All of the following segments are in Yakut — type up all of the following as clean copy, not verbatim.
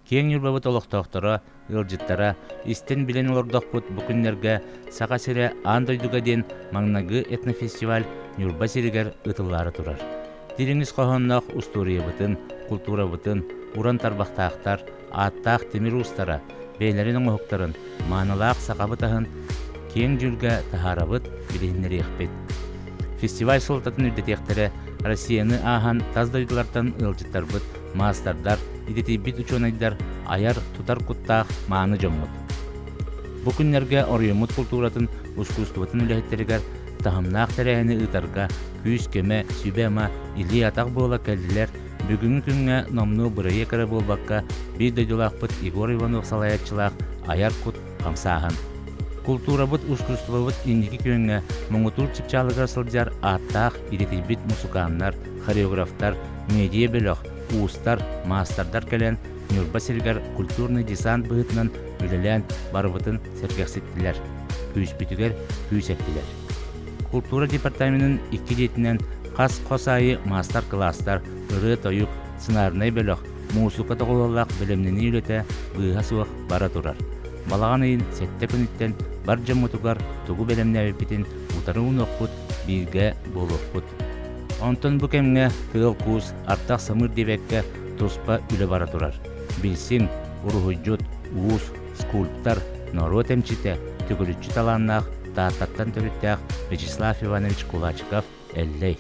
Киэҥ Ньурбабыт олохтоохторо, ыалдьыттара истэн-билэн олордохпут бу күннэргэ Саха сирэ аан дойдуга диэн маҥнайгы этнофестиваль Ньурба сиригэр ыытыллаары турар. Дириҥ ис хоһоонноох устуоруйабытын, култуурабытын уран тарбахтаахтар, ааттаах тимир уустара бэйэлэрин оҥоһуктарын, маанылаах сахабыт аһын киэҥ дьүүлгэ таһаарабыт, билиһиннэриэхпит. Фестиваль суолтатын үрдэтиэхтэрэ Россияны ааһан тас дойдулартан ыалдьыттарбыт, маастардар, идэтийбит учуонайдар, айар, тутар куттаах мааны дьоммут. Бу күннэргэ оройуоммут култууратын, ускуустубатын үлэһиттэригэр таһымнаах тэрээһини ыытарга күүс-көмө, сүбэ-ама, илии-атах буола кэллилэр Бүгүҥҥү күҥҥэ номнуо бырайыак эрэ буолбакка, биир дойдулаахпыт Егор Иванов салайааччылаах Айар кут хамсааһын. Култуурабыт, ускуустубабыт инники күөҥҥэ муҥутуур чыпчаалыгар сылдьар ааттаах, идэтийбит мусукааннар, хореографтар, медиа-бөлөх, уустар, маастардар кэлэн Ньурба сиригэр культурный десант быһыытынан үлэлээн барыбытын сэргэхситтилэр, күүспүтүгэр күүс эптилэр. Култуура департаменын икки дьиэтинэн хас хос аайы маастар-кылаастар, ырыа-тойук, сценарнай бөлөх, муусука доҕуһуоллаах бэлэмнэнии үлэтэ быыһа суох бара турар. Балаҕан ыйын сэттэ күнүттэн бар дьоммутугар тугу бэлэмнээбиппитин утары уунуохпут, бииргэ буолуохпут. Онтон бу кэмҥэ тыал-куус, ардах-самыыр диэбэккэ туспа үлэ бара турар. Билсиҥ, уруһуйдьут, уус, скульптор, норуот эмчитэ, төгүрүччү талааннаах Тааттаттан төрүттээх Вячеслав Иванович Кулачиков Эллэй.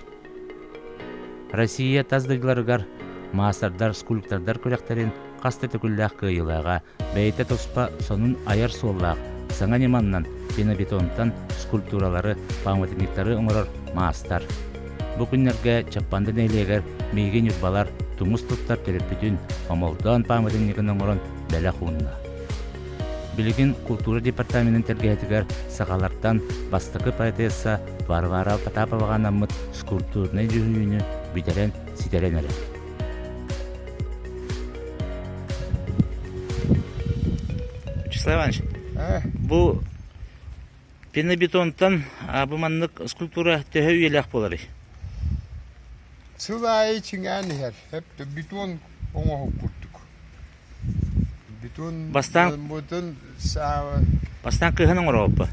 Россия тас дойдуларыгар маастардар, скульптордар күрэхтэрин хас да төгүллээх кыайыылааҕа, бэйэтэ туспа сонун айар суоллаах, саҥа ньыманнан пенобетонтан скульптуралары, памятниктары оҥорор маастар. Бу күннэргэ Чаппанда нэһилиэгэр миигин ньурбалар тумус туттар төрөппүтүн Омолдоон пааматынньыгын оҥорон бэлэх уунна. Билигин култуура департаменын тэлгэһэтигэр сахалартан бастакы поэтесса Варвара Потаповаҕа анаммыт скульптурнай дьүһүйүүнү бүтэрэн ситэрэн эрэр. Вячеслав Иванович, бу пенобетонтан бу маннык скульптура төһө үйэлээх буоларый? Сыл аайы чиҥээн иһэр. Бетон оҥоһук курдук. Бетон Бастаан бутун сааба бастаан кыһын оҥоробуппа.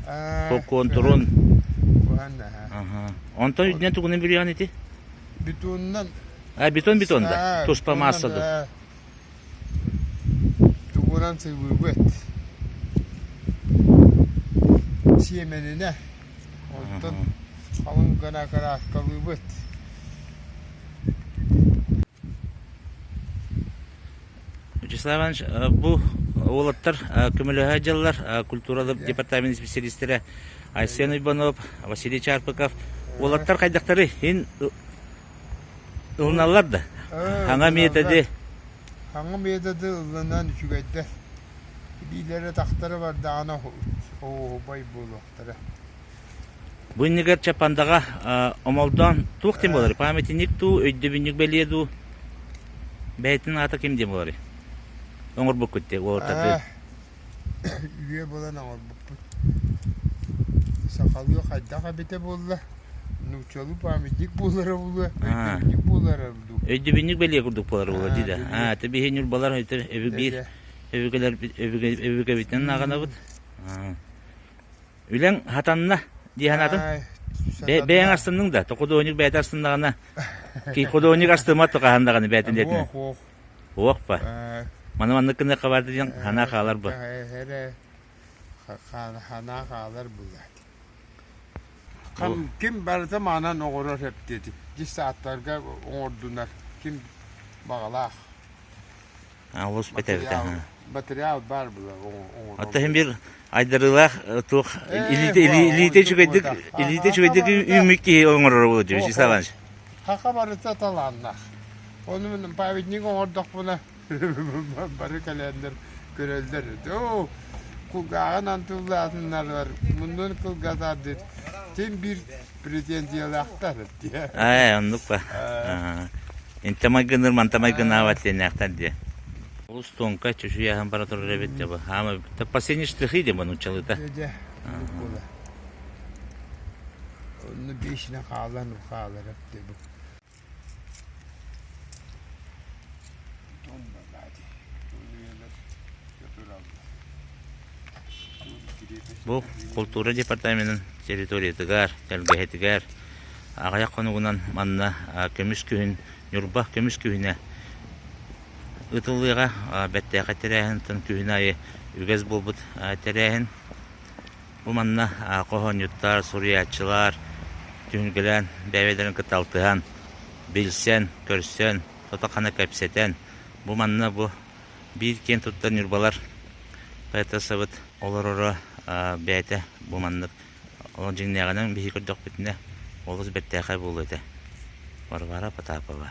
Контурун. Куһан аха. Онтон үрдүнэн тугунан бүрүйэҕин ити? Бетонунан А бетон бетон да? Туспа маасса да? Тугунан сыйбыыбыт. Сиэмэнинэ. Онтон халыҥ гына кырааскалыыбыт. Вячеслав Иванович, бу уолаттар көмөлөһө дьыллар культура департамент специалистэрэ Айсен Уйбанов, Василий Чарпыков. Уолаттар хайдахтары ин ылыналлар да? Хаҥа методы. Хаҥа методы ылынан үчүгэйдэр. Илиилэрэ тахтара бардаҕына оһуобай буолуохтара. Бу иннигэр Чаппандаҕа Омолдоон туох диэн буоларый? Памятник дуу, өйдөбүнньүк бэлиэ дуу? Бэйэтин аата ким диэн буоларый? Оҥорбуккут дии уолаттарды. Үө буолан оҥорбуппут. Сахалыы хайдах эбитэ буолла? Нууччалыы памятник буолара буолуо, өйдөбүнньүк буолара дуу? Өйдөбүнньүк бэлиэ курдук буолара буолуо дии да. Аа, ты биһи ньурбалар биир өбүгэлэр өбүгэбитинэн ааҕынабыт. Үлэҥ хатанна дии санаатым. Бэйэҥ астынныҥ да, художник бэйэтэ астыннаҕына, художник астыммат хаһан даҕаны бэйэтин диэтинэ. Уох па. Маны маннык гыныахха баар диэн ханаа хаалар бу. Эрэ ханаа хаалар булаат. Ким барыта маанан оҥорор эптиэтик. Дьис сааттарга оҥордунар. Ким баҕалаах. Олус бэтэбитэ. Материал баар була оҥорор. Оттон иһин биир айдарыылаах туох илиитэ үчүгэйдик илиитэ үчүгэйдик үүммүт киһи оҥорор буолуо дии Вячеслав Иванович. Хаха барыта талааннаах. Ону мин памятник оҥордохпуна бары кэлэннэр көрөллөр. Оо, кулгааҕын антыллаатыннар, муннун кылгатар диир. Тим биир претензиялаахтар дии. Ээ, оннук ба. Интэ майгыныр, манта майгынаабат диэннээхтэр дии. Олус тонкай чочуйааһын бара турар эбит дьэ бу. Хаама последний штрихи диэн бу нууччалыыта. Дьэ, була. Онно бишне хаалан хаалар эбит бу. Бу култуура департаменын территориятыгар, тэлгэһэтигэр аҕыйах хонугунан манна көмүс күһүн, Ньурба көмүс күһүнэ ыытыллыаҕа. Бэртээхэй тэрээһинтэн күһүн аайы үгэс буолбут тэрээһин. Бу манна хоһоонньуттар, суруйааччылар түһүлгэлээн бэйэ-бэйэлэрин кытта алтыһан, билсэн, көрсөн, тото-хана кэпсэтэн, бу манна бу биир киэн туттар ньурбалар поэтессабыт олороро бэйэтэ бу маннык дьиҥнээҕинэн биһиги көрдөхпүтүнэ олус бэртээхэй буолуо этэ. Варвара Потапова.